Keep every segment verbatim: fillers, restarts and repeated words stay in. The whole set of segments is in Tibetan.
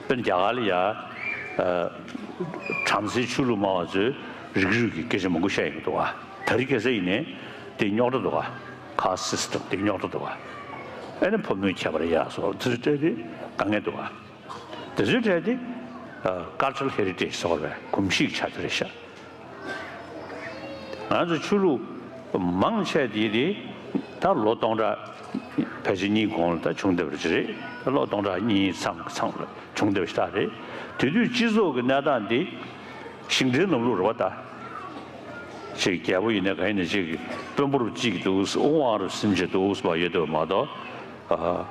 དཔེར་ན་རྒྱ་གར་ལ་ཡ། ཨ། བྲམ་ཟེའི་ཆོས་ལུགས་སྨྲ་བ་ཚོས་རིགས་རུས་ཀྱི་སྐད་ཆ་མང་པོ་བཤད་ཡོང་གི་འདུག་ག་ད་རེས་ཁ་སང་ཡིན་ནའི་དེ་རྙོག་དྲ་འདུག་ག་ཁ་སི་སི་ཊམ་དེ་རྙོག་དྲ་འདུག་ག་ཨེ་ནི་ཕོ་མོའི་ཁྱད་པར་ཡག་སོགས་དེ་ཚོ་སྤྲད་དེ་དཀའ་ངལ་འདུག་ག་དེ་ཚོའི་གྲས་དེ། ཨ། ཀལ་ཅར་ཧེ་རི་ཊེཇ་ཟེར་བ་རེད། གོམས་གཤིས་ཆགས་ཚུལ་རེད་ཤག་ང་ཚོ་ཆོས་ལུགས་མང་ཆེ་དེ་དེ་ད་ལོ་སྟོང་ཕྲག་ཕལ་ཆེར་གཉིས་གོང་ལ་ད་བྱུང་བསྡད་པ་ཅིག་རེད། ད་ལོ་སྟོང་ཕྲག་གཉིས་ཚང་ཚང་ལ་བྱུང་བསྡད་པ་ཞིག་ད་རེད། དེ་དུས་སྤྱི་ཚོགས་ཀྱི་གནས་སྟངས་འདི་ཞིང་བྲན་ལམ་ལུགས་རེད་པ་ད། ཅིག་རྒྱལ་པོ་ཡིན་ན་གང་ཡིན་ན་ཅིག་དཔོན་པོར་གཅིག་འདུག་དབང་རུ་སིམ་བྱེད་འདུག་བ་ཡོད་དུས་མ་གཏོགས། ཨ།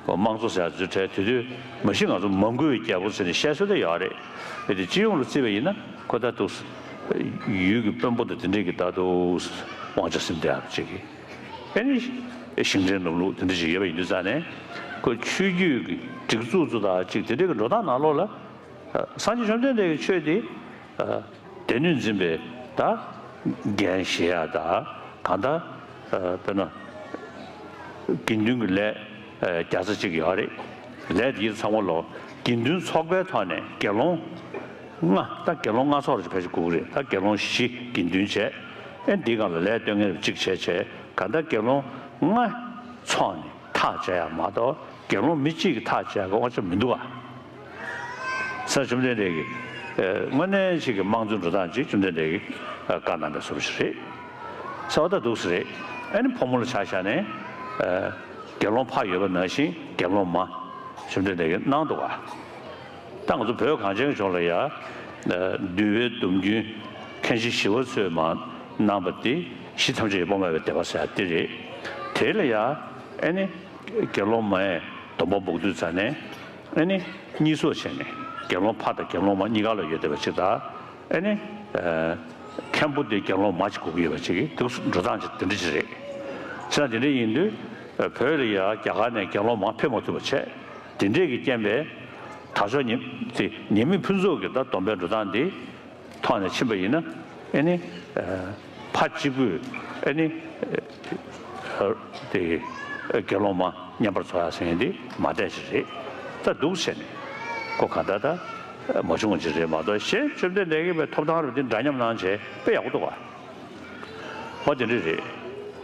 དམངས་གཙོ་ཟེར་ཡ་ཚོའི་གྲས་དེ་དུས་མ་གཞི་ང་ཚོ་མང་བཀུར་བའི་རྒྱལ་པོ་ཟེར་ནས་བཤད་སྲོལ་དེ་ཡོད་རེད། དེ་སྤྱི་ཡོངས་ལ་བརྩིས་པ་ཡིན་ན་ཁོ་ད་འདུག་ཡུལ་གྱི་དཔོན་པོ་དང་དེ་འདྲས་ཀྱི་ད་དུ་དབང་ཆ་ཟིན་བསྡད་ཡ་ཅིག་གི་ཨེ་ནི་ཞིང་བྲན་ལམ་ལུགས་དེ་འདྲ་ཞིག་ཡོད་པ་ཡིན་དུས་ཙང་ནས་ཁོ་ཆོས་བརྒྱུད་ཀྱི་སྒྲིག་འཛུགས་ཚོ་དང་ཅིག་དེ་འདྲས་ཀྱི་འགྲོ་སྟངས་ནང་ལོགས་ལ། ཨ། སངས་རྒྱས་བཅོམ་ལྡན་འདས་ཀྱི་ཆོས་དེ། ཨ། སྡེ་སྣོད་འཛིན་པའི་ད་འགན་བཞེས་ཡ་ད་གང་ལྟར། ཨ། དཔེར་ན་དགེ་འདུན་གྱི་ལས། ཨ། བརྒྱ་རྩ་གཅིག་ཡོད་རེད། ལས་དེ་ཚང་མ་ལོ་དགེ་འདུན་ཚོགས་པའི་ཐོག་ནས་དགེ་སློང་ལྔ། ད་དགེ་སློང་ལྔ་ཚོགས་རེ་ཕལ་ཆེར་དགོས་ཀྱི་རེད། ད་དགེ་སློང་བཞི་དགེ་འདུན་བྱས། ཨེ་འདི་སྒང་ལ་ལས་སྟོན་མཁན་རེ་གཅིག་བྱས་བྱས་གང་ལྟར་དགེ་སློང་ལྔ་ཚོགས་ནས་ཐག་བཅད་ཡ་མ་གཏོགས་དགེ་སློང་མི་གཅིག་གིས་ཐག་བཅད་ཀྱི་དབང་ཆ་མི་འདུག་ཨ། ས་བཅོམ་ལྡན་འདས་ཀྱིས། ཨ། དངོས་གནས་ཅིག་གི་དམངས་གཙོའི་འགྲོ་སྟངས་ཅིག་བཅོམ་ལྡན་འདས་ཀྱིས། ཨ། བཀའ་གནང་པའི་བཟོ་འདྲ་ཞིག་རེད། ས་བ་ད་འདུག་སེ་རེད། ཨ་ནི་ཕོ་མོ་ལ་ཆ་བཞག་ནས། ཨ། དགེ་སློང་ཕ་ཡོད་པ་ནང་བཞིན་དགེ་སློང་མ་བཅོམ་ལྡན་འདས་ཀྱིས་གནང་འདུག་ག་ད་ང་ཚོ་བོད་གངས་ཅན་ལྗོངས་ལ་ཡ། ཨ། འདུལ་བའི་སྡོམ་རྒྱུན་མཁན་ཆེན་ཞི་བ་འཚོས་མར་གནང་པ་དེ་གཞི་ཐམས་ཅད་ཡོད་པར་སྨྲ་བའི་སྡེ་པ་ཟེར་ཡ་དེ་རེད། དེ་ལ་ཡ། ཨ་ནི། དགེ་སློང་མའི་སྡོམ་པ་འབོག་དུས་ཙ་ནས། ཨ་ནི། གཉིས་སུ་བྱས་ནས་དགེ་སློང་ཕ་དང་དགེ་སློང་མ་གཉིས་ཀ་ལ་ཡོད་བསྡད་པ་ཅིག་དང་། ཨ་ནི། ཨ། མཁན་པོ་དེ་དགེ་སློང་མ་ཅིག་དགོས་ཀྱི་ཡོད་པ་ཅིག་གི་འདུག་འགྲོ་སྟངས་ཅིག་དེ་འདྲ་ཅིག་རེད། བྱས་ཙང་དེ་འདྲ་ཡིན་དུས། ཨ། བོད་ལ་ཡ་རྒྱ་གར་ནས་དགེ་སློང་མ་ཕེབས་མ་ཐུབ་པ་བྱས། དེ་འདྲས་ཀྱི་རྐྱེན་པས། དར་ལྕོག་ཉི། དེ་ཉི་མའི་ཕུན་ཚོགས་ཀྱི་ད་སྡོམ་པའི་འགྲོ་སྟངས་འདི། ཐོག་ནས་ཕྱིན་པ་ཡིན་ན། ཨེ་ནི། ཨ། ཕ་གཅིག་པུས། ཨེ་ནི། ཨ། དེ། དགེ་སློང་མ་བསྙེན་པར་འཚོ་ཡ་ཟེར་མཁན་དེ་མ་འདྲ་ཞིག་རེད། ད་འདུག་བྱས་ནས་ཁོ་ག་འདྲ་ད་མ་བྱུང་བ་ཅིག་རེད་མ་གཏོགས། གཞན་བཅོམ་ལྡན་འདས་ཀྱིས་པའི་ཐོབ་ཐང་རེད་པ། དེ་འདྲ་མཉམ་གནང་བྱས་དཔེ་ཡག་པོ་འདུག་ག་འོ་དེ་འདྲ་རེད།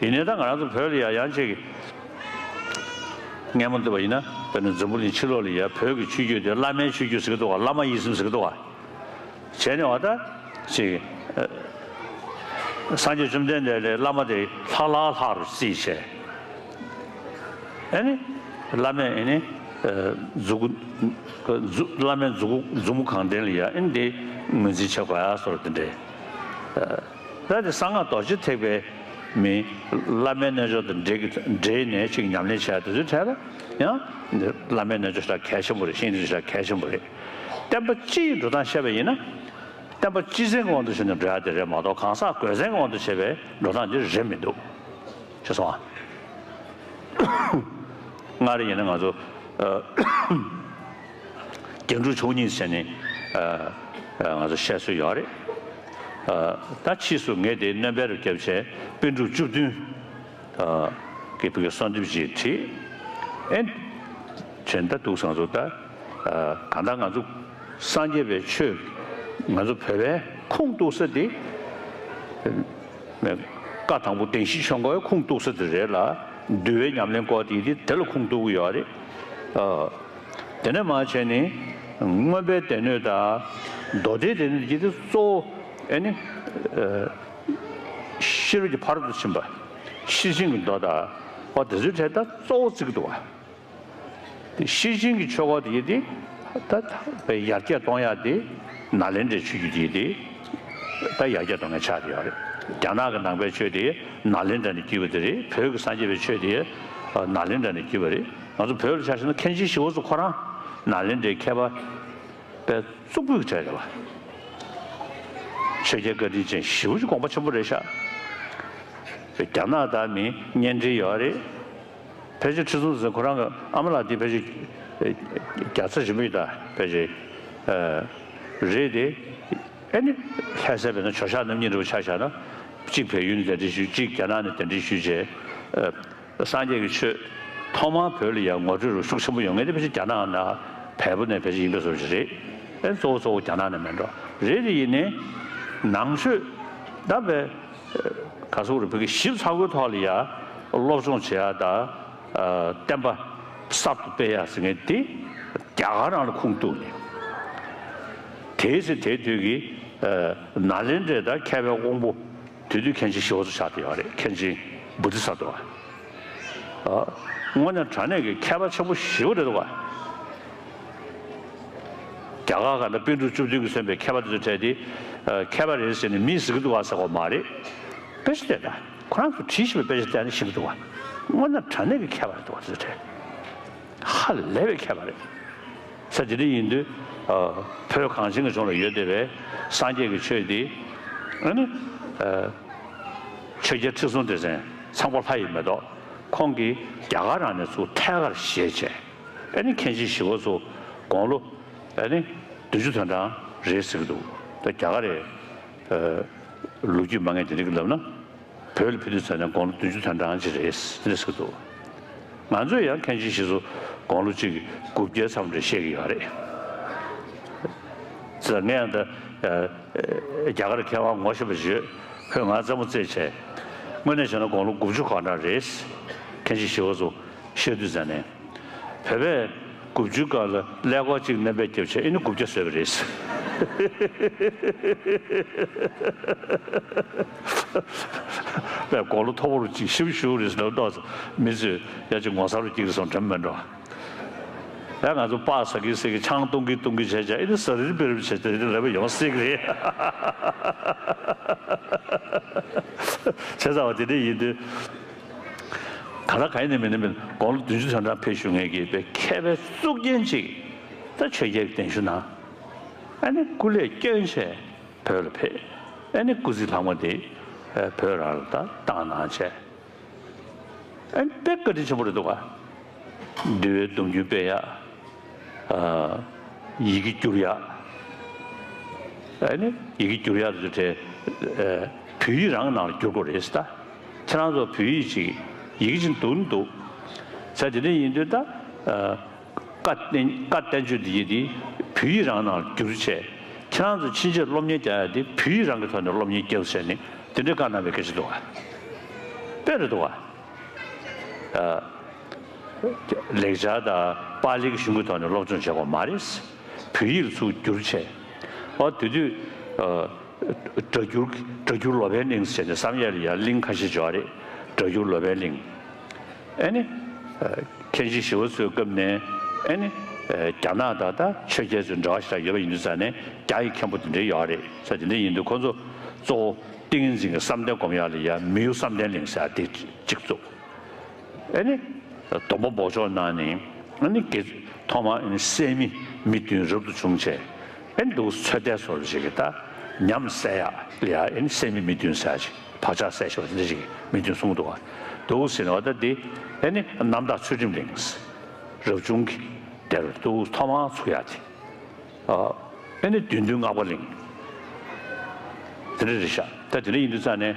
ཡིན་ནའི་ད་ང་རང་ཚོ་བོད་ལ་ཡ་ཡང་ཅིག་སྔས་མ་འདུག་པ་ཡིན་ན། དཔེར་ན་འཛམ་བུ་གླིང་ཕྱི་ལོགས་ལ་ཡ་བོད་ཀྱི་ཆོས་བརྒྱུད་དེ་བླ་མའི་ཆོས་བརྒྱུད་ཟེར་གི་འདུག་ག་བླ་མ་ཡིད་བཞིན་ཟེར་གི་འདུག་ག་བྱས་ནས་བ་ད་ཅིག་ཨ། སངས་རྒྱས་བཅོམ་ལྡན་འདས་ལས་བླ་མ་དེ་ལྷག་ལྷག་ལྷག་རུ་བརྩིས་བྱས། ཨ་ནི། བླ་མས་ཨ་ནི། ཨ། མཛུ་གུ། མཛུ། བླ་མའི་མཛུ་གུ། མཛུབ་མོ་གང་བསྟན་ལ་ཡ་ཨ་ནི་དེ་ངོས་འཛིན་བྱེད་དགོས་ཡ་སོགས་དེ་འདྲས། ཨ། ད་དེ་གསང་སྔགས་རྡོ་རྗེ་ཐེག་པའི་མི་བླ་མའི་རྣལ་འབྱོར་དང་འབྲེལ་གྱི། འབྲེལ་ནས་ཅིག་ཉམས་ལེན་བྱས་དེ་ཚོའི་གྲས་ལ་ཡང་བླ་མའི་རྣལ་འབྱོར་ཞེ་དྲག་གལ་ཆེན་པོ་རེད། ཤེས་ཡོན་ཞེ་དྲག་གལ་ཆེན་པོ་རེད། བསྟན་པ་སྤྱི་ཡི་འགྲོ་སྟངས་བཤད་པ་ཡིན་ན། བསྟན་པ་སྤྱི་མཚན་གྱི་དབང་དུ་བྱས་ནས་འགྲོ་ཡ་དེ་རེད་མ་གཏོགས་གང་ཟག་དགོས་མཚན་གྱི་དབང་དུ་བྱས་པའི་འགྲོ་སྟངས་འདི་རེད་མི་འདུག་ཤེས་སོང་ཨ། སྔར་ཡིན་ན་ང་ཚོ། ཨ། རྒྱན་དྲུག་མཆོག་གཉིས་ཟེར་ནས། ཨ། ཨ། ང་ཚོ་བཤད་སྲོལ་ཡོད་རེད། ཨ། ད་ཕྱིས་སུ་ངས་དེ་སྣོན་པ་རུ་བརྒྱབ་བྱས་པཎ་གྲུབ་བཅུ་བདུན། ཨ། གི་བོད་ཀྱི་གསོལ་འདེབས་ཅིག་བྲིས། ཨེ། བྱས་ད་འདུག་སེ་ང་ཚོ་ད། ཨ། གང་ལྟར་ང་ཚོ་སངས་རྒྱས་པའི་ཆོས་ང་ཚོ་བོད་པའི་ཁུངས་གཏུགས་ས་དེ། བཀའ་དང་པོ་བདེན་བཞིའི་ཆོས་འཁོར་ཁུངས་གཏུགས་ས་དེ་རེད་ལ། འདུལ་བའི་ཉམས་ལེན་སྐོར་དེ་དེ་དེ་ལ་ཁུངས་གཏུགས་ཀྱི་ཡོད་རེད། ཨ། དེ་ནས་མར་བྱས་ནས་མངོན་པའི་སྡེ་སྣོད་དང་མདོ་སྡེའི་སྡེ་སྣོད་ཀྱི་དེ་གཙོ་བོ་ཨེ་ནི། ཨ། ཤེས་རབ་ཀྱི་ཕ་རོལ་ཏུ་ཕྱིན་པ། ཤེར་ཕྱིན་གྱི་མདོ་དང་། འོ་དེ་ཚོའི་གྲས་ད་གཙོ་བོ་བརྩི་གི་འདུག་བ། དེ་ཤེར་ཕྱིན་གྱི་ཆོས་སྐོར་དེ་ཡིན་ཏེ། ད་ད་ཡར་རྒྱས་གཏོང་ཡག་དེ་ནཱ་ལེནྡྲའི་ཆོས་བརྒྱུད་དེ་ཡིན་ཏེ། ད་ཡར་རྒྱས་གཏོང་མཁན་ཆགས་བསྡད་ཡོད་རེད། རྒྱ་ནག་གི་ནང་པའི་ཆོས་དེ་ནཱ་ལེནྡྲ་ནས་བརྒྱུད་པ་དེ་རེད། བོད་ཀྱི་སངས་རྒྱས་པའི་ཆོས་དེ་ནཱ་ལེནྡྲ་ནས་བརྒྱུད་པ་རེད། ང་ཚོ་བོད་ལ་ཆ་བཞག་ན་མཁན་ཆེན་ཞི་བ་འཚོ་ཁོ་རང་ནཱ་ལེནྡྲའི་མཁས་པ་པའི་གཙུག་ཕུད་ཀྱི་གྲས་རེད་བ། ཆོས་རྒྱལ་བཀའ་དྲིན་ཅན་ཞེ་པོ་ཅིག་དགོངས་པ་ཆེན་པོ་རེད་ཤག་རྒྱ་ནག་དང་མི་གཉེན་འབྲེལ་ཡོད་རེད། ཕལ་ཆེར་ཁྲི་སྲོང་ལྡེ་བཙན་ཁོ་རང་གི་ཨ་མ་ལགས་དེ་ཕལ་ཆེར་རྒྱལ་ཚ་རིན་པོ་ཆེ་དང་ཕལ་ཆེར་རེད་དེ། ཨེ་ནི་ལྷ་སའི་བོད་ནང་ཇོ་ཤཱཀ་རྣམ་གཉིས་འདྲ་པོ་ཆ་བཞག་ན། གཅིག་བལ་ཡུལ་ནས་གདན་འདྲེན་ཞུས། གཅིག་རྒྱ་ནག་ནས་གདན་འདྲེན་ཞུས་བྱས། སངས་རྒྱས་ཀྱི་ཆོས་ཐོག་མར་བོད་ལ་ཡང་ངོ་སྤྲོད་རུ་ཤུགས་ཆེན་པོ་ཡོང་མཁན་དེ་ཕལ་ཆེར་རྒྱ་ནག་ནང་ བལ་པོ་ནས་ཕལ་ཆེར་ཡིན་པའི་བཟོ་ཞིག་རེད། ཨེ་གཙོ་བོ་གཙོ་བོ་རྒྱ་ནག་ནས་མེད་འགྲོ། རེད་དེ་ཡིན་ནའི་ནང་ཆོས་ད་བས་ག་སོག་རེད། བོད་ཀྱི་ཞིབ་ཚགས་པོའི་ཐོག་ལ་ཡ་སློབ་སྦྱོང་བྱེད་ཡ་ད་བསྟན་པ་གསར་དུ་སྤེལ་ཡ་ཟེར་མཁན་དེ་རྒྱ་གར་རང་ལ་ཁུངས་གཏུགས་ནས། དེའི་ཚེ་དེའི་དུས་ཀྱི་ནཱ་ལེནྡྲའི་ད་མཁས་པའི་དབང་པོ་དེ་དུས་མཁན་ཆེན་ཞི་བ་འཚོ་ཆགས་བསྡད་ཡོད་རེད། མཁན་ཆེན་བོ་དྷི་ས་ཏྭ། དངོས་གནས་དྲང་གནས་ཀྱི་མཁས་པ་ཆེན་པོ་ཞེ་པོ་རེད་འདུག་བ། རྒྱ་གར་ག་ན་པཎ་གྲུབ་བཅུ་བདུན་གྱིས་མཚོན་པའི་མཁས་པ་དེ་ཚོ་གྲས་དེ་མཁས་པ་རེད་ཟེར་ནས་མིས་ཟེར་གྱི་འདུག་བ་ཟེར་གོ་མ་རེད། དཔེ་ཆ་བལྟས་ད་ཁོ་རང་ཚོ་བྲིས་ཤེས་པའི་དཔེ་ཆ་བལྟས་ནས་ཤེས་ཀྱི་འདུག་བ། དངོས་གནས་དྲང་གནས་ཀྱི་མཁས་པ་རེད་འདུག་བ་དེ་ཚོ་གྲས། ཧ་ལས་པའི་མཁས་པ་རེད། ས་དེ་འདྲ་ཡིན་དུས་བོད་གངས་ཅན་གྱི་ལྗོངས་ལ་ཡོད་བསྡད་པའི་སངས་རྒྱས་ཀྱི་ཆོས་འདི་ཨ་ནི་ཆོས་རྒྱལ་ཁྲི་སྲོང་ལྡེ་བཙན་ཚངས་པ་ལྷ་ཡི་མེ་ཏོག་ཁོང་གིས་རྒྱ་གར་རང་ནས་ཚུར་ཐད་ཀར་བཞེས་བྱས། ཨ་ནི་མཁན་ཆེན་ཞི་བ་འཚོ་དགུང་ལོ་ཨ་ནི་བདུན་ཅུ་དོན་གྲངས་རེད་ཟེར་གྱི་འདུག་ད་རྒྱ་གར་རེད། ལོ་རྒྱུས་མང་ངེས་དེ་འདྲ་གི་ལབ་ན། བོད་ལ་ཕེབས་དུས་ཙམ་ནས་དགུང་ལོ་བདུན་ཅུ་དོན་གྲངས་ཅིག་རེད་ཟེར་གྱི་འདུག་ང་ཚོས་ཡང་མཁན་ཆེན་ཞི་བ་འཚོ་དགུང་ལོ་གཅིག་དགུ་བརྒྱའི་མཚམས་རེད་བཤད་ཀྱི་ཡོད་རེད། ཙང་ངས་ཡང་ད་རྒྱ་གར་མཁས་དབང་ངོ་ཤེས་པ་ཞིག་ཡོད། ཁོས་ང་རྩེད་མོ་རྩེས་བྱས། དངོས་གནས་བྱས་ན་དགུང་ལོ་དགུ་བཅུ་གོ་གྲངས་རེད། མཁན་ཆེན་ཞི་བ་འཚོ་བཤད་དུས་ཙམ་ནས། བོད་པས་དགུ་བཅུའི་སྐབས་ལ་ཀླད་ཀོར་གཅིག་སྣོན་པས་བརྒྱབ་བྱས་ཨེ་ནི་དགུ་བརྒྱ་བཟོས་པ་རེད། པས་དགུང་ལོ་མཐོ་པོ་རུ་གཅིག་ཞིབ་ཞུ་རེད་ཟེར་ན་ཏོག་ཙམ་མི་ཚོས་ཡ་གཅིག་ངོ་ཚ་རུ་གཅིག་རེད་སོང་དྲན་མེད་འགྲོ། ཡ་ང་ཚོ་སྤགས་ཟ་གི་ཟེར་གི་ཆང་བཏུང་གི་བཏུང་གི་བྱས་བྱས་ཨེ་ནི་ཟ་རིལ་བེ་རིལ་བྱས་དེ་རིལ་རེ་བ་ཡོང་སྲིད་གི་རེད། བྱས་ཙང་བ་དེ་འདྲ་ཡིན་དུས། ག་ལ་ག་ཡིན་ནའི་མིན་ནའི་མིན་དགུང་ལོ་བདུན་ཅུ་དོན་གྲངས་ཕེབས་བཞུགས་མཁན་གྱི་དཔེ་མཁས་པའི་གཙུག་རྒྱན་ཅིག་ད་ཆོས་རྒྱལ་གྱི་གདན་ཞུ་གནང་། ཨ་ནི་སྐུ་ལས་བསྐྱོན་བྱས་བོད་ལ་ཕེབས། ཨ་ནི་སྐུ་ཚེ་ལྷག་མ་དེ་བོད་རང་ལ་ད་བཏང་གནང་བྱས། ཨ་ནི་དཔེ་བཀའ་དྲིན་ཆེན་པོ་རེད་འདུག་ག་འདུལ་བའི་སྡོམ་རྒྱུན་སྤེལ་ཡག་ཡི་གེ་བསྒྱུར་ཡག་ཨ་ནི་ཡི་གེ་བསྒྱུར་ཡག་དེ་ཚོ་བོད་ཡིག་རང་ནང་ལ་བསྒྱུར་དགོས་རེད་ད། ཁྱེད་རང་ཚོ་བོད་ཡིག་ཅིག་ཡི་གེ་ཅིག་འདུག་ནི་འདུག་ས་དེ་འདྲ་ཡིན་དུས་ད། བཀའ་བསྟན་བཀའ་བསྟན་བཅོས་འདི་ཡི་འདི་བོད་ཡིག་རང་ནང་བསྒྱུར་བྱས། ཁྱེད་རང་ཚོ་ཕྱིན་ཆད་སློབ་གཉེར་རྒྱག་ཡ་འདི་བོད་ཡིག་རང་གི་ཐོག་ནས་སློབ་གཉེར་རྒྱབ་བྱས་ནས་དེ་འདྲའི་བཀའ་གནང་བའི་སྐད་ཆ་འདུག་ག་དཔེ་རེད་འདུག་ག་ལེགས་སྦྱར་དང་པཱ་ལིའི་གཞུང་གི་ཐོག་ནས་སློབ་སྦྱོང་བྱེད་དགོས་མ་རེད། བོད་ཡིག་ལ་ཚུར་བསྒྱུར་བྱས། ཨོ་དེ་དུས། སྒྲ་སྒྱུར་སྒྲ་སྒྱུར་ལོ་པཎ་གླིང་ཟེར་ནས་བསམ་ཡས་ལ་ཡང་གླིང་ཁ་ཤས་འབྱོར་རེད། སྒྲ་སྒྱུར་ལོ་པཎ་གླིང་། ཨེ་ནི། མཁན་ཆེན་ཞི་བ་འཚོའི་སྐབས་ནས་ཨེ་ནི། རྒྱ་ནག་དང་ད་ཆོས་རྒྱལ་ཚོའི་འབྲེལ་བ་ཞེ་དྲག་ཡོད་པ་ཡིན་དུས་ཙང་ནས་རྒྱ་ཡི་མཁན་པོ་དེ་འདྲའི་ཡོད་རེད། ས་དེ་འདྲ་ཡིན་དུས་ཁོ་ཚོ་གཙོ་བོ་ཏིང་ངེ་འཛིན་གྱི་བསམ་གཏན་སྒོམ་ཡག་ལ་ཡང་མི་གཡོ་བསམ་གཏན་གླིང་ཟེར་ཡག་དེ་གཅིག་བཙུགས། ཨེ་ནི། སྡོམ་པ་འབོགས་ཆོག་གནང་ནས་ཨེ་ནི་དགེ་ཐོག་མ་ཨེ་ནི་སད་མི་མི་བདུན་རབ་ཏུ་བྱུང་བྱས་ཨེ་ནི་འདུག་ཚོད་ལྟའི་བཟོ་འདྲ་ཞིག་གི་ད་ཉམས་སད་ཡག་ལ་ཡ་ཨེ་ནི་སད་མི་མི་བདུན་ཟེར་ཡག་ཅིག་བག་ཆགས་སད་ཤོག་དེ་འདྲ་ཞིག་མི་བདུན་གསུངས་འདུག་ག་འདུག་ཟེར་ནས་བ་ད་འདི་ཨེ་ནི་རྣམ་དག་ཚུལ་ཁྲིམས་གླིང་། རབ་བྱུང་གི་དེར་འདུག་ཐོག་མར་ཚུགས་ཡག་དེ། ཨ་ནི་བདུད་འདུལ་སྔགས་པ་གླིང་། དེ་འདྲ་རེད་ཤག་ད་དེ་འདྲ་ཡིན་དུས་ཙང་ནས།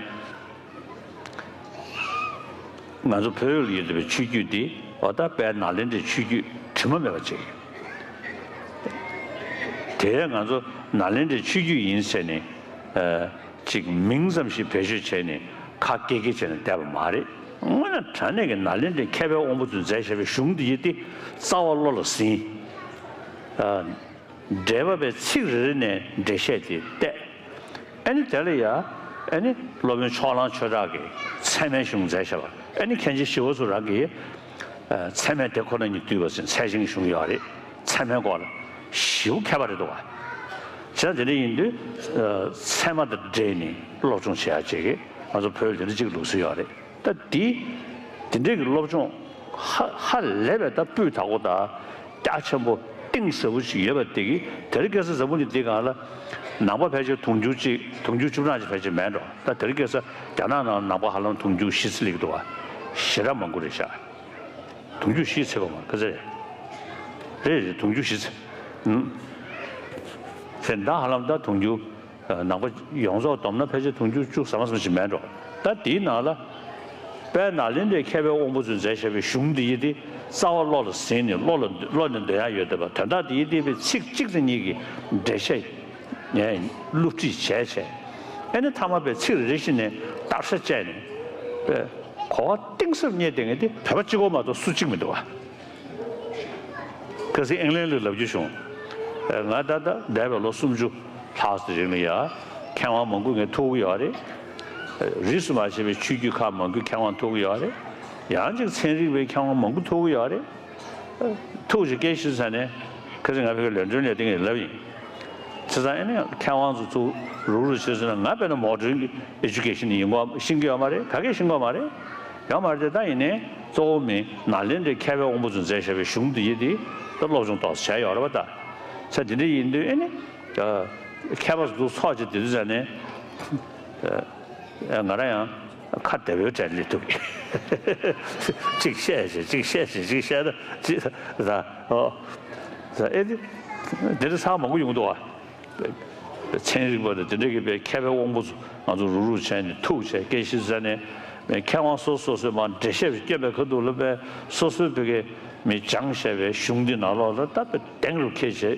ང་ཚོ་བོད་ལ་ཡོད་པའི་ཆོས་བརྒྱུད་འདི་འོ་ད་དཔལ་ནཱ་ལེནྡྲའི་ཆོས་བརྒྱུད་དྲི་མ་མེད་པ་ཅིག་དེ་ང་ཚོ་ནཱ་ལེནྡྲའི་ཆོས་བརྒྱུད་ཡིན་ཟེར་ནས་ཅིག་མིང་ཙམ་ཞིག་བེད་སྤྱོད་བྱས་ནས་ཁ་སྐད་སྐད་བྱས་ནས་བསྡད་པ་མ་རེད། དངོས་གནས་དྲང་གནས་ཀྱི་ནཱ་ལེནྡྲའི་མཁས་པའི་དབང་པོ་ཚོས་མཛད་བཞག་པའི་གཞུང་འདི་ཡི་སྟེ་རྩ་བ་བློ་ལ་ཟིན། འགྲེལ་པ་པའི་ཚིག་རེ་རེ་ནས་འགྲེལ་བཤད་དེ་བལྟས། ཨ་ནི་དེ་ལ་ཡ་ཨ་ནི་སློབ་དཔོན་ཕྱོགས་གླང་ཆོས་གྲགས་ཀྱིས་ཚད་མའི་གཞུང་མཛད་བཞག་པ་ཨ་ནི་མཁན་ཆེན་ཞི་བ་འཚོ་རང་གིས་ཚད་མས་དེ་ཁོ་ན་ཉིད་བསྡུས་པ་ཟེར་ཚད་ཆེན་གྱི་གཞུང་ཡོད་རེད། ཚད་མའི་སྐོར་ལ་ཞེ་པོ་མཁས་པ་རེད་འདུག་ག་བྱས་ཙང་དེ་འདྲ་ཡིན་དུས་ཚད་མ་དང་འབྲེལ་ནས་སློབ་སྦྱོང་བྱེད་ཡག་ཅིག་གི་ང་ཚོ་བོད་ལ་དེ་འདྲ་ཅིག་ལུགས་སྲོལ་ཡོད་རེད། ད་འདི་འདི་འདྲའི་གི་སློབ་སྦྱོང་ཧ་ཧ་ལས་པའི་ད་སྤུས་དག་པོ་དང་རྒྱ་ཆེན་པོ་གཏིང་ཟབ་པོ་ཞིག་ཡོད་པ་དེ་གི་དེ་རིང་ཁ་སང་འཛམ་བུ་གླིང་འདི་སྒང་ལ་ནང་པ་ཕལ་ཆེར་དུང་ཕྱུར་གཅིག་དུང་ཕྱུར་བཅུ་གྲངས་ཅིག་ཕལ་ཆེར་མེད་འགྲོ། ད་དེ་རིང་ཁ་སང་རྒྱ་ནག་ནང་ནང་པ་ཧ་ལམ་དུང་ཕྱུར་བཞི་ཙམ་སླེབས་འདུག་བ། ཞེ་དྲག་མང་པོ་རེད་ཤག་དུང་ཕྱུར་བཞི་ཚད་པ་མ་ག་ཚད་རེད། རེད་རེད་དུང་ཕྱུར་བཞི་ཚད། ཨུམ། དེ་ད་ཧ་ལམ་ད་དུང་ཕྱུར། ནང་པ་ཡོངས་རྫོགས་བསྡོམས་ན་ཕལ་ཆེར་དུང་ཕྱུར་བཅུ་ཟ་མ་ཟ་མ་ཞིག་མེད་འགྲོ། ད་དེའི་ནང་ལ་ དཔལ་ནཱ་ལེནྡྲའི་མཁས་པའི་དབང་པོ་ཚོས་མཛད་བཞག་པའི་གཞུང་འདི་ཡི་དེ་རྩ་བ་བློ་ལ་ཟིན་ནས་བློ་ལ་བློ་ནས་འདོན་ཡ་ཡོད་བསྡད་པ། དོན་དག་འདི་ཡི་དེ་བའི་ཚིག་གཅིག་དང་གཉིས་ཀྱི་འགྲེལ་བཤད་ངས་བསླུ་བྲིད་བྱས་བྱས། ཨེ་ནི་མཐའ་མ་པའི་ཚིག་རེ་རེ་བཞིན་ནས་བརྡར་ཤ་བཅད་ནས་པའི་གོ་བ་གཏིང་ཟབ་རྙེད་བསྡད་མཁན་དེ་བོད་པ་གཅིག་པོ་མ་གཏོགས་སུ་གཅིག་མི་འདུག་བ། ཁ་སང་ཨིང་ལན་ལ་ལབ་རྒྱུ་བྱུང་། ཨེ། ང་ད་ལྟ་འདས་པའི་ལོ་སུམ་ཅུ་ལྷག་ཙམ་རིང་ལ་ཡ་མཁས་དབང་མང་པོ་ངས་ཐུག་གི་ཡོད་རེད། རིས་སུ་མ་ཆད་པའི་ཆོས་བརྒྱུད་ཁག་མང་པོའི་མཁས་དབང་ཐུག་གི་ཡོད་རེད། ཡང་ཅིག་ཚན་རིག་པའི་མཁས་དབང་མང་པོ་ཐུག་གི་ཡོད་རེད། ཐུག་ཅིག་སྐད་ཤེས་ས་ནས་ཁ་སང་ང་ཕ་གིར་ལན་གྲོན་ལས་དེ་ངས་ལབ་ཡིན། བྱས་ཙང་ཨེ་ནས་མཁས་དབང་ཚོ་ཚུར་རུག་རུག་བྱས་ཟེར་ན་ང་དཔེར་ན་མོ་ཌེན་ཨེ་ཇུ་ཀེ་ཤན་ཡིན་གོ་ཤེས་ཀྱི་ཡོད་མ་རེད། ག་གེ་ཤེས་ཀྱི་ཡོད་མ་རེད། ཡོད་མ་རེད་དེ། ད་ཡིན་ནའི་གཙོ་བོ་མི་ནཱ་ལེནྡྲའི་མཁས་པའི་དབང་པོ་ཚོས་མཛད་བཞག་པའི་གཞུང་འདི་ཡི་དེ་ད་སློབ་སྦྱོང་ཏོག་ཙམ་བྱས་ཡོད་རེད་པ། ད་ས་དེ་འདྲ་ཡིན་དུས་ཨེ་ནི་མཁས་པ་ཚོ་ཚོགས་ཀྱི་དེ་དུས་ཙ་ནས། ང་རང་ཡང་ཁ་བདེ་བོའི་གྲས་སླེབས་ཐུབ་ཀྱི། གཅིག་བཤད་བྱས་གཅིག་བཤད་བྱས་གཅིག་བཤད་ད་གཅིག་ད་ཨོ་ད་ཨེ་དེ་དེ་འདྲ་ཚང་མང་པོ་ཡོང་འདུག་བ། ཚན་རིག་པ་དང་དེ་འདྲ་གི་པའི་མཁས་པའི་དབང་པོ་ཚོ་ང་ཚོ་རུག་རུག་བྱས་ནས་ཐུག་བྱས་སྐད་ཤེས་ས་ནས་མཁས་དབང་སོ་སོ་སོས་མར་འགྲེལ་བཤད་བསྐྱོན་པའི་ཁ་ཐུག་ལ་པའི་སོ་སོའི་བོད་སྐད་མི་སྦྱངས་བྱས་པའི་གཞུང་འདི་ནང་ལོགས་ལ་ད་དཔེ་གདེང་རུ་འཁེལ་བྱས།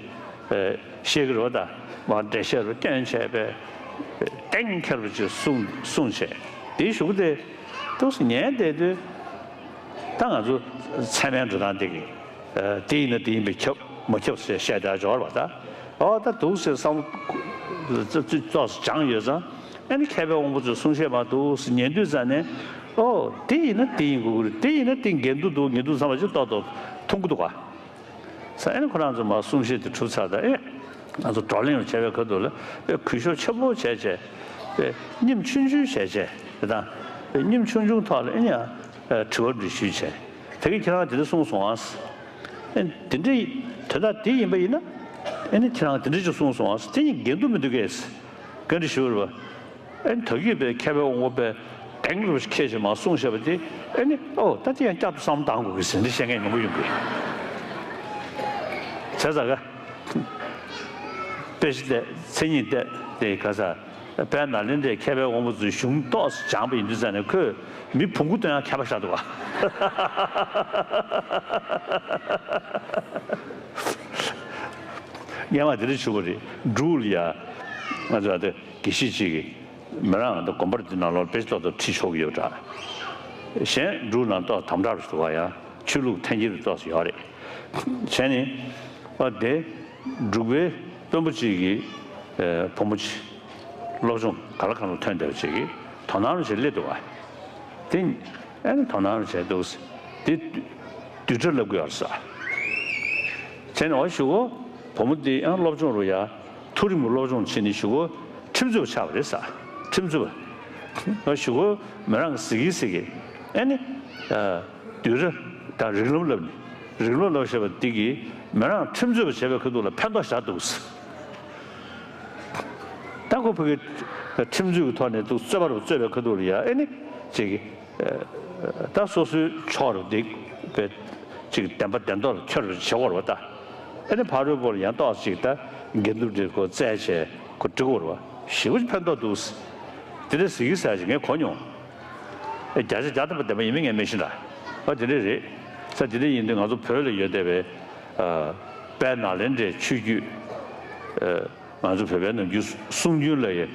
ཨེ། ཤེས་ཀྱི་རེད་པ། ད་མར་འགྲེལ་བཤད་རུ་སྟོན་བྱས་པས་གཏན་འཁེལ་བ་ཅིག་གསུངས་གསུངས་བྱས། དེའི་གཞུག་གུ་དེ་ཏོག་ཙམ་ཉན་བསྡད་དུས་ད་ང་ཚོ་ཚད་མའི་འགྲོ་སྟངས་དེ་གི་ཨེ། དེ་ཡིན་ན་དེ་ཡིན་པས་ཁྱབ་མ་ཁྱབ་ཟེར་བཤད་བསྡད་འཇོག་པ། ད་ཨོ་ད་འདུག་ཟེར་བསམ་ཏོག་ཙམ་སྦྱངས་ཡོད་ཙང་། ཨ་ནི་མཁས་པའི་དབང་པོ་ཚོས་གསུང་བཤད་མར་འདུག་ཟེར་ཉན་དུས་ཙ་ནས། ཨོ་དེ་ཡིན་ན་དེ་ཡིན་དགོས་ཀྱི་རེད། དེ་ཡིན་ན་དེ་འགལ་འདུ་འདུག་འགལ་འདུ་བསམ་པ་ཅིག་ཏོག་ཏོག་མཐོང་གི་འདུག་ག། ས་ཨེ་ནི་ཁོ་རང་ཚོ་མར་གསུང་བཤད་དེ་གྲུབ་ཚར། ད་ཨེ་ང་ཚོ་བགྲོ་གླེང་བྱས་པའི་ཁ་ཐུག་ལ་དཔེ་གུས་ཞབས་ཆེན་པོ་བྱས་བྱས། དཔེ་སྙེམས་ཆུང་ཆུང་བྱས་བྱས། དེ་དང་དཔེ་སྙེམས་ཆུང་ཆུང་ཐོག་ལ་ཨེ་ནི་ཡང་དྲི་བ་འདྲི་ཞུས་བྱས། ད་གིན་ཁྱེད་རང་དེ་འདྲ་གསུངས་སོང་ཨ། ཨེ་དེ་འདྲ་དོན་དག་དེ་ཡིན་པ་ཡིན་ན། ཨེ་ནི་ཁྱེད་རང་དེ་འདྲ་ཅིག་གསུངས་སོང་ཨ། དེ་གཉིས་འགལ་འདུ་མི་འདུག་གས། བཀའ་འདྲི་ཞུ་རེད་པ། ཨེ་ནི་ད་གིན་པའི་མཁས་པའི་དབང་པོ་པའི་གདེང་རུ་ཁྱེད་ཀྱིས་མར་གསུངས་བཞག་པ་དེ། ཨེ་ནི་ཨོ་ད་དེ་ཡང་བསྐྱར་དུ་བསམ་བློ་བཏང་དགོས་ཀྱི་ཟེར་འདི་བཤད་མཁན་མང་པོ་ཡོང་གི། བྱས་ཙང་ག་དཔེ་ཆ་བལྟས། མཚན་ཉིད་བལྟས་དེ་ག་ས་དཔལ་ནཱ་ལེནྡྲའི་མཁས་པའི་དབང་པོ་ཚོའི་གཞུང་ཏོག་ཙམ་སྦྱངས་པ་ཡིན་དུས་ཙ་ནས་ཁོས་མི་བོང་གུ་སྟོན་ཡང་མཁས་པ་ཤར་འདུག་ག། སྔན་མ་དེ་འདྲ་བྱུང་བ་རེད། འབྲུག་ལ་ཡ་ང་ཚོ་ཨ་དེ་དགེ་བཤེས་གཅིག་གིས་མི་རང་ད་དགོན་པར་འདི་ནང་ལོགས་དཔེ་ཏོག་ཏོག་ཁྲིད་ཆོག་གི་ཡོད་འདྲ། གཞན་འབྲུག་ནང་ཏོག་དམ་དྲག་རུ་འདུག་ག། ཡང་ཆོས་ལུགས་འཐེན་འཁྱེར་རུ་ཏོག་ཙམ་ཡོད་རེད། བྱས་ནས་ཨ་དེ་འབྲུག་པའི་དཔོན་པོ་གཅིག་གིས་ཨེ་བུ་མོ་གཅིག་སློབ་སྦྱོང་ག་ལ་གང་ལ་ཐོན་བསྡད་པ་ཅིག་གིས་དོ་སྣང་རུ་ཅིག་སླེབས་འདུག་ག། དེ་ཨེ་ནི་དོ་སྣང་རུ་བྱས་འདུག། དེ་བསྡུས་གྲྭ་ལབ་གི་ཡོད་རེད་ས། བྱས་ནས་ཨོ་ཞུ་གོ། བུ་མོ་འདི་ཡང་སློབ་སྦྱོང་རུ་ཡ། མཐོ་རིམ་གྱི་སློབ་སྦྱོང་བྱས་ནས་ཞུ་གོ། ཁྲིམས་རྩོད་པ་ཆགས་པ་རེད་ས། ཁྲིམས་རྩོད་པ། ཨོ་ཞུ་གོ། མི་རང་གི་གཟིགས་ཀྱི་གཟིགས་ཀྱི། ཨེ་ནི། ཨ། བསྡུས་གྲྭ་དང་རིགས་ལམ་བསླབ་ནས། རིགས་ལམ་བསླབ་བཞག་པ་འདི་གིས་མི་རང་ཁྲིམས་རྩོད་པ་བྱས་པའི་ཁ་ཐུག་ལ་ཕན་ཐོགས་བཞག་འདུག་ས། ད་ཁོ་ཕ་གི་ཁྲིམས་རྩོད་ཀྱི་ཐོག་ནས་འདུག་རྩོད་པ་རུ་རྩོད་པའི་ཁ་ཐུག་ལ་ཡ་ཨེ་ནི་ཅིག་གི་ད་སོ་སོའི་ཕྱོགས་རུ་འདི་བས་ཅིག་བདེན་པ་བདེན་མདོག་ལ་འཁྱོལ་རུ་བྱེད་དགོས་རེད་པ། ད་ཨེ་ནི་ཕ་རོལ་པོ་ལ་ཡང་ཏོག་ཅིག་ད་འགལ་འདུ་འདྲ་ཁོ་བཙལ་བྱས་ཁོ་འགྲིག་གོ་རེད་པ། ཞེ་པོ་ཅིག་ཕན་ཐོགས་འདུག་ས། དེ་འདྲ་ཟེར་གི་ཟེར་ཅིག་ངས་གོ་མྱོང་། ཨེ་བརྒྱ་ཆ་བརྒྱ་ཐམ་པ་བདེན་པ་ཡིན་མིན་ངས་མི་ཤེས་ད། ཨ་དེ་འདྲ་རེད། ས་དེ་འདྲ་ཡིན་དུས་ང་ཚོ་བོད་ལ་ཡོད་བསྡད་པའི་ཨ་དཔལ་ནཱ་ལེནྡྲའི་ཆོས་བརྒྱུད། ཨ་ང་ཚོ་བོད་པའི་ནམ་རྒྱུན་གསུང་རྒྱུན་ལ་ཡ་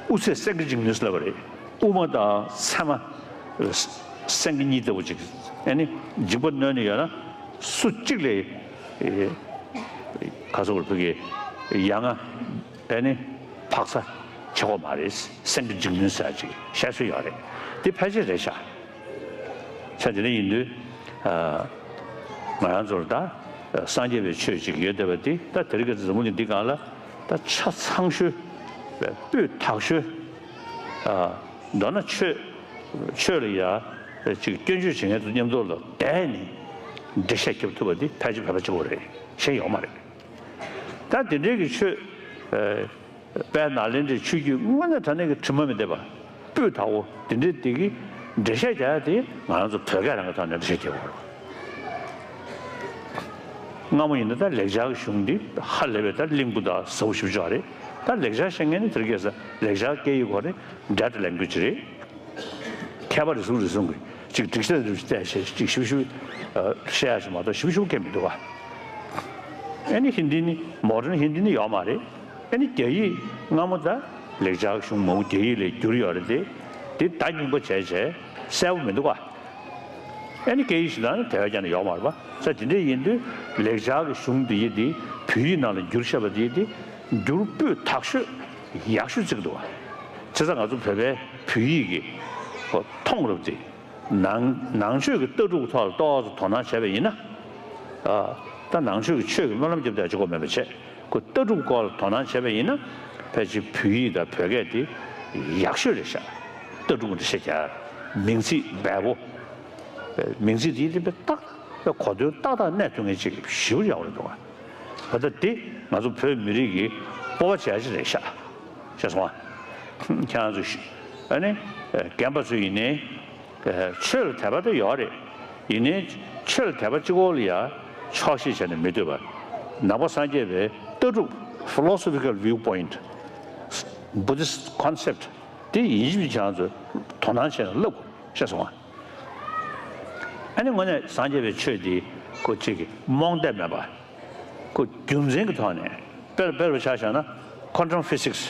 དབུ་ཚད་སེང་གེ་འཇིགས་ནུས་ལབ་པ་རེད། དབུ་མ་དང་ཚད་མ་སེང་གེ་གཉིས་ལྟ་བུ་ཅིག་ཨེ་ནི་འཇིགས་པ་གནོན་ནས་ཡོད་ན་སུ་གཅིག་ལས་ཨེ་ག་ཚོད་བར་ཕ་གི་ཡ་ང་ཨེ་ནི་འཕག་ཚ་བྱེད་དགོས་མ་རེད། སེང་གེ་འཇིགས་ནུས་ཟེར་ཅིག་བཤད་སྲོལ་ཡོད་རེད། དེ་ཕལ་ཆེར་རེད་ཤག། ཆ་དེ་འདྲ་ཡིན་དུས། ཨ། ང་རང་ཚོར་ད་སངས་རྒྱས་པའི་ཆོས་ཅིག་ཡོད་བསྡད་པ་འདི་ད་དེ་རིང་གི་འཛམ་བུ་གླིང་འདི་སྒང་ལ་ད་ཆ་ཚང་ཤོས། སྤུས་དག་ཤོས། ཨ། མདོར་ན་ཆོས། ཆོས་ལ་ཡ་ཅིག་སྐྱོན་བརྗོད་བྱེད་མཁན་ཚོ་མཉམ་དུ་ལ་བསྡད་ནས་འགྲེལ་བཤད་རྒྱབ་ཐུབ་པ་འདི་ཕལ་ཆེར་བོད་པ་གཅིག་པོ་རེད། གཞན་ཡོད་མ་རེད། ད་དེ་འདྲའི་གི་ཆོས། ཨ། དཔལ་ནཱ་ལེནྡྲའི་ཆོས་བརྒྱུད་དངོས་གནས་དྲང་གནས་ཀྱི་དྲི་མ་མི་བདེ་བ། སྤུས་དག་པོ་འདི་འདྲའི་འདི་གི་འགྲེལ་བཤད་རྒྱག་ཡ་དེ་ང་རང་ཚོ་བོད་སྐད་རང་གི་ཐོག་ནས་འགྲེལ་བཤད་རྒྱག་དགོས་རེད། སྔ་མོ་ཡིན་ན་ད་ལེགས་སྦྱར་གྱི་གཞུང་འདི་ཧ་ལས་པའི་ད་བརླིང་པོ་དང་ཟབ་པོ་ཞེ་པོ་ཅིག་རེད། ད་ལེགས་སྦྱར་ཤེས་མཁན་ནི་དེ་རིང་ཁ་སང་ལེགས་སྦྱར་སྐད་ཡིག་སྐོར་ནས་འགྲེལ་བཤད་ལེན་དགོས་ཀྱི་རེད། མཁས་པ་རེ་ཟུང་རེ་ཟུང་གིས་ ཅིག་སྒྲིག་གཞི་ལ་བྱས་ཅིག་ཞིབ་ཞིབ་བཤད་ཡ་ཞིག་མ་གཏོགས་ཞིབ་ཞིབ་སྐད་མི་འདུག་ག་ཨ་ནི་ཧིན་དི་ནི་མོ་ཌན་ཧིན་དི་ནི་ཡོད་མ་རེད། ཨ་ནི་རྒྱ་ཡིག་སྔ་མོ་ད་ལེགས་སྦྱར་གཞུང་མང་པོ་རྒྱ་ཡིག་ལ་བསྒྱུར་ཡོད་རེད་དེ། དེ་ད་རྙིང་པ་བྱས་བྱས་གསལ་པོ་མི་འདུག་ག་ཨ་ནི་སྐད་ཡིག་གཞན་དག་ནི་དེ་བས་ཀྱང་ཡོད་མ་རེད་པ། ས་དེ་འདྲ་ཡིན་དུས་ལེགས་སྦྱར་གྱི་གཞུང་དེ་ཡི་དེ་བོད་ཡིག་ནང་ལ་བསྒྱུར་བཞག་པ་དེ་ཡི་དེ་འགྱུར་སྤུས་དག་ཤོས་ཡག་ཤོས་བརྩི་གི་འདུག་ག་བྱས་ཙང་ང་ཚོ་བོད་པའི་བོད་ཡིག་གི་མཐོང་རབས་དེ། ནང་ནང་ཆོས་ཀྱི་ལྟ་གྲུབ་ཐོག་ལ་ཏོག་ཙམ་དོ་སྣང་བྱས་པ་ཡིན་ན། ཨ། ད་ནང་ཆོས་ཀྱི་ཆོས་ཀྱི་སྨོན་ལམ་རྒྱབ་བསྡད་ཅིག་གོ་མེད་པ་བྱས། ཁོ་ལྟ་གྲུབ་སྐོར་ལ་དོ་སྣང་བྱས་པ་ཡིན་ན། ཕལ་ཆེར་བོད་ཡིག་དང་བོད་སྐད་དེ་ཡག་ཤོས་རེད་ཤག་ལྟ་གྲུབ་འདི་བཤད་རྒྱ། མིང་ཚིག་འབེལ་པོ། མིང་ཚིག་དེ་དེ་ཏག་ཏག་གོ་དོན་ཏག་ཏག་གནས་ཐུབ་མཁན་ཅིག་ཞེ་པོ་ཡག་པོ་རེད་འདུག་ག་བ་ད་དེ་ང་ཚོ་བོད་མི་རིགས་ཀྱི་སྤོབས་པ་བྱས་ཅིག་རེད་ཤག་ཤེས་སོང་ང་། ཁྱེད་རང་ཚོ་ཨ་ནི་རྒན་པ་ཚོ་ཡིན་ནའི། ཆོས་ལ་དད་པ་དེ་ཡོད་རེད། ཡིན་ནའི་ཆོས་ལ་དད་པ་གཅིག་པོ་ལ་ཡ་ཆོག་ཤེས་བྱས་ནས་མི་སྡོད་པར། ནང་པ་སངས་རྒྱས་པའི་ལྟ་གྲུབ། philosophical viewpoint, Buddhist concept དེ་ཡིན་གཅིག་མིན་གཅིག་ཁྱེད་རང་ཚོས་དོ་སྣང་བྱས་ནས་བསླབ་དགོས་ཤེས་སོང་ང་། ཨ་ནི་དངོས་གནས་སངས་རྒྱས་པའི་ཆོས་འདི་ཁོ་གཅིག་གི་རྨོངས་དད་མེད་པ། ཁོ་རྒྱུ་མཚན་གྱི་ཐོག་ནས་དཔེར་དཔེར་བཞག་བཞག་ན་quantum physics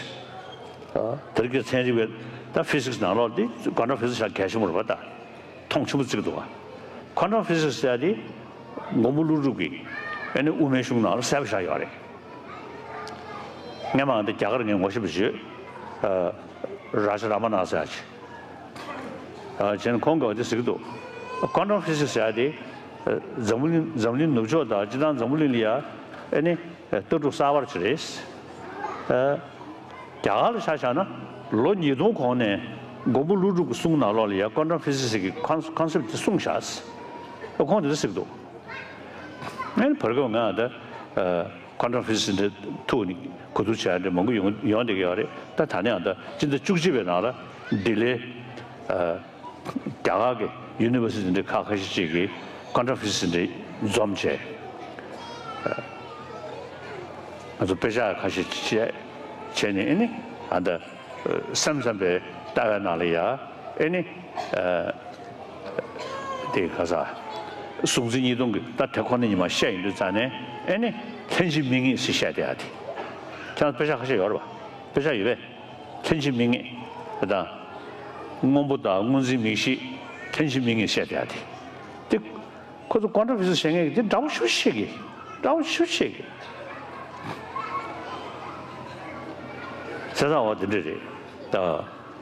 དེ་རིགས་ཀྱི་ཚན་རིག་པའི་ད་ཕི་སིག་སི་ནང་ལོགས་འདི་quantum physics ཤ་གལ་ཆེན་པོ་རེད་པ། ད་མཐོང་ཆེན་པོ་བརྩི་གི་འདུག་ག quantum physics ཟེར་ཡ་དེ་མགོན་པོ་ཀླུ་སྒྲུབ་ཀྱིས་ཨ་ནི་དབུ་མའི་གཞུང་ནང་ལ་གསལ་པོ་བཞག་ཡོད་རེད། སྔས་མ་འདི་རྒྱ་གར་ངས་ངོ་ཤེས་པ་ཞིག་ཡོད། རཱ་ཇ་ར་མ་ན་ཟེར་ཡ་ཅིག་ཨ། བྱས་ན་ཁོང་གིས་འདི་ཟེར་གྱི་འདུག quantum physics ཟེར་ཡ་དེ། ཨ། འཛམ་བུ་གླིང་འཛམ་གླིང་ནུབ་ཕྱོགས་དང་སྤྱིར་བཏང་འཛམ་བུ་གླིང་ལ་ཡ། ཨ་ནི། ཨ། ལྟ་གྲུབ་གསར་པ་ཅིག་རེད། ཨ། རྒྱ་གར་ལ་ཆ་བཞག་ན་ལོ་ཉིས་སྟོང་གོང་ནས་མགོན་པོ་ཀླུ་སྒྲུབ་ཀྱི་གསུང་ནང་ལོགས་ལ་ཡ་quantum physics གི་ཁོན་ཁོན་སེབ་དེ་གསུངས་བཞག་ཨ། ཁོང་དེ་འདྲ་ཟེར་གྱི་འདུག་ཨ་ནི་བར་སྐབས་ང་ད། ཨ། quantum physics འདི་ཐུག་ནས་གོ་བསྡུར་བྱས་འདི་མང་པོ་ཡོང་ཡོང་བསྡད་ཀྱི་ཡོད་རེད། ད་ད་ནས་ཡང་ད་སྤྱི་ཟླ་བཅུ་གཅིག་པའི་ནང་ལ་ལྡི་ལིའི། ཨ། རྒྱ་གར་གྱི་ཡུ་ནི་བར་སི་ཊི་འདི་ཁག་ཁ་ཤས་ཅིག་གིས་quantum physics འདི་འཛོམས་བྱས། ཨ། ང་ཚོ་དཔེ་ཆ་ཁ་ཤས་བྱས་བྱས་ནས་ཨ་ནི་ཨ་ད། སེམས་ཙམ་པའི་ལྟ་བའི་ནང་ལ་ཡ། ཨེ་ནི། ཨ། དེ་ག་ས། གཟུགས་འཛིན་གཉིས་སྟོང་གི་ད་དེ་ཁོ་ན་ཉི་མ་བཤད་ཡིན་དུས་ཙང་ནས་ཨེ་ནི། ལྷན་ཅིག་དམིགས་ངེས་ཟེར་བཤད་བསྡད་ཡ་དེ། ཁྱེད་རང་དཔེ་ཆ་ཁ་ཤས་ཡོད་རེད་པ། དཔེ་ཆ་ཡོད་པས། ལྷན་ཅིག་དམིགས་ངེས། དེ་དང་། སྔོན་པོ་དང་སྔོ་འཛིན་མིག་ཤེས། ལྷན་ཅིག་དམིགས་ངེས་བཤད་བསྡད་ཡ་དེ། དེ། ཁོ་ཚོ་quantum physics བཤད་མཁན་གྱི་དེ་འདྲ་པོ་ཞེ་པོ་བཤད་ཀྱི། འདྲ་པོ་ཞེ་པོ་བཤད་ཀྱི། བྱས་ཙང་འོ་དེ་འདྲ་རེད། ད་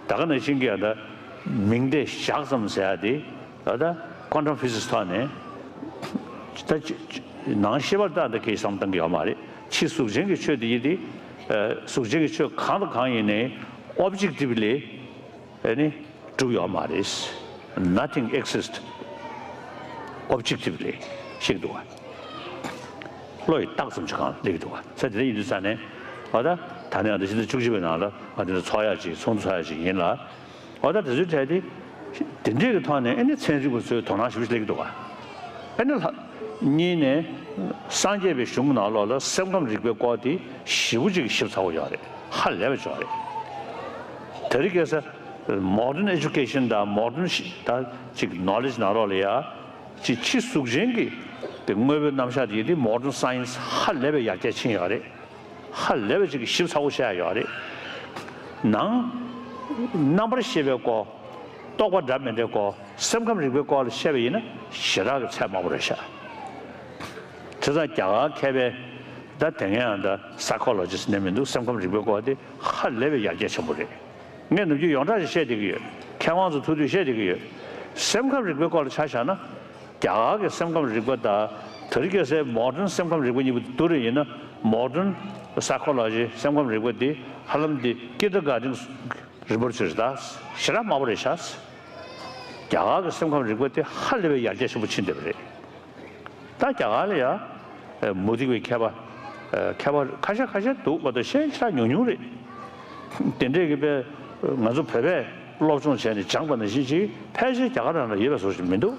ད་ག་ནང་བཞིན་གྱི་ད་མིང་དེ་བཞག་ཙམ་ཟེར་ཡ་དེ་ད་ད་quantum physics ཐོག་ནས་ད་ཅི་ཅི་ནང་ཤེས་པར་ད་ད་གའི་བསམ་བཏང་གི་ཡོད་མ་རེད། ཕྱི་གཟུགས་ཅན་གྱི་ཆོས་དེ་ཡིན་དེ། ཨ། གཟུགས་ཅན་གྱི་ཆོས་གང་དང་གང་ཡིན་ནའི་objectively ཨ་ནི་གྲུབ་ཡོད་མ་རེད། Nothing exists objectively ཞིག་འདུག་བ། བློ་ཡི་རྟགས་ཙམ་ཞིག་གང་སླེབས་ཀྱི་འདུག་བ། ས་དེ་འདྲ་ཡིན་དུས་ཙང་ནས་འོ་ད་ད་ནས་ང་ཚོ་ཕྱི་ཟླ་བཅུ་གཅིག་པའི་ནང་ལ་ང་དེ་ཚོ་ཚོགས་ཡག་ཅིག་ཚོགས་འདུ་ཚོགས་ཡག་ཅིག་ཡིན་ལ། འོ་ད་དེ་ཚོའི་གྲས་དེ་དེ་འདྲས་ཀྱི་ཐོག་ནས་ཨ་ནི་ཚན་རིག་པ་ཚོས་དོ་སྣང་ཞེ་པོ་ཞིག་སླེབས་ཀྱི་འདུག་བ། ཨ་ནི་ལྷ། གཉིས་ནས་སངས་རྒྱས་པའི་གཞུང་ནང་ལོགས་ལ་སེམས་ཁམས་རིག་པའི་སྐོར་དེ་ཞེ་པོ་ཅིག་ཞིབ་ཚགས་པོ་ཡོད་རེད། ཧ་ལས་པའི་ཅིག་ཡོད་རེད། དེ་རིང་ཁ་སང་modern education དང་modern ཤི་ད་ཅིག་knowledge ནང་ལོགས་ལ་ཡ། ཅིག་ཕྱི་གཟུགས་ཅན་གྱི་དེ་དངོས་པོའི་རྣམ་གཞག་དེ་ཡིན་དེ་modern science ཧ་ལས་པའི་ཡར་རྒྱས་ཕྱིན་ཡོད་རེད། ཧ་ལས་པའི་ཅིག་ཞིབ་ཚགས་པོ་བཤད་ཡ་ཡོད་རེད། ནང་རྣམ་པར་ཤེས་པའི་སྐོར། རྟོག་པ་འདྲ་མི་འདྲའི་སྐོར། སེམས་ཁམས་རིག་པའི་སྐོར་ལ་བཤད་པ་ཡིན་ན་ཞེ་དྲག་གི་ཚད་དམའ་པོ་རེད་ཤག་བྱས་ཙང་རྒྱ་གར་མཁས་པའི་ད་དེ་སྔའི་ཨ་ད་psychologist ནས་མི་འདུག་སེམས་ཁམས་རིག་པའི་སྐོར་དེ་ཧ་ལས་པའི་ཡར་རྒྱས་ཆེན་པོ་རེད། ངས་ནམ་རྒྱུན་ཡོངས་གྲགས་ཤིག་བཤད་བསྡད་ཀྱི་ཡོད། མཁས་དབང་ཚོ་ཐུག་དུས་བཤད་བསྡད་ཀྱི་ཡོད། སེམས་ཁམས་རིག་པའི་སྐོར་ལ་ཆ་བཞག་ན། རྒྱ་གར་གྱི་སེམས་ཁམས་རིག་པ་དང་དེ་རིང་ཁ་སང་modern སེམས་ཁམས་རིག་པ་གཉིས་པོ་བསྡུར་བ་ཡིན་ན། modern psychology སེམས་ཁམས་རིག་པ་འདི་ཧ་ལམ་འདི་kindergarten རིམ་པར་ཆེ་རེད་ད། ཞེ་དྲག་དམའ་པོ་རེད་ཤག་རྒྱ་གར་གྱི་སེམས་ཁམས་རིག་པ་དེ་ཧ་ལས་པའི་ཡར་རྒྱས་ཆེན་པོ་ཕྱིན་བསྡད་པ་རེད། ད་རྒྱ་གར་ལ་ཡ། མུ་སྟེགས་པའི་མཁས་པ། མཁས་པ་ཁ་ཤས་ཁ་ཤས་འདུག་མ་གཏོགས་གཞན་ཞེ་དྲག་ཉུང་ཉུང་རེད། དེ་འདྲས་ཀྱི་དཔེ་ང་ཚོ་བོད་པས་སློབ་སྦྱོང་བྱས་ནས་སྦྱངས་པ་ནང་བཞིན་ཅིག་ཕལ་ཆེར་རྒྱ་གར་ནང་ལ་ཡོད་པའི་བཟོ་ཞིག་མི་འདུག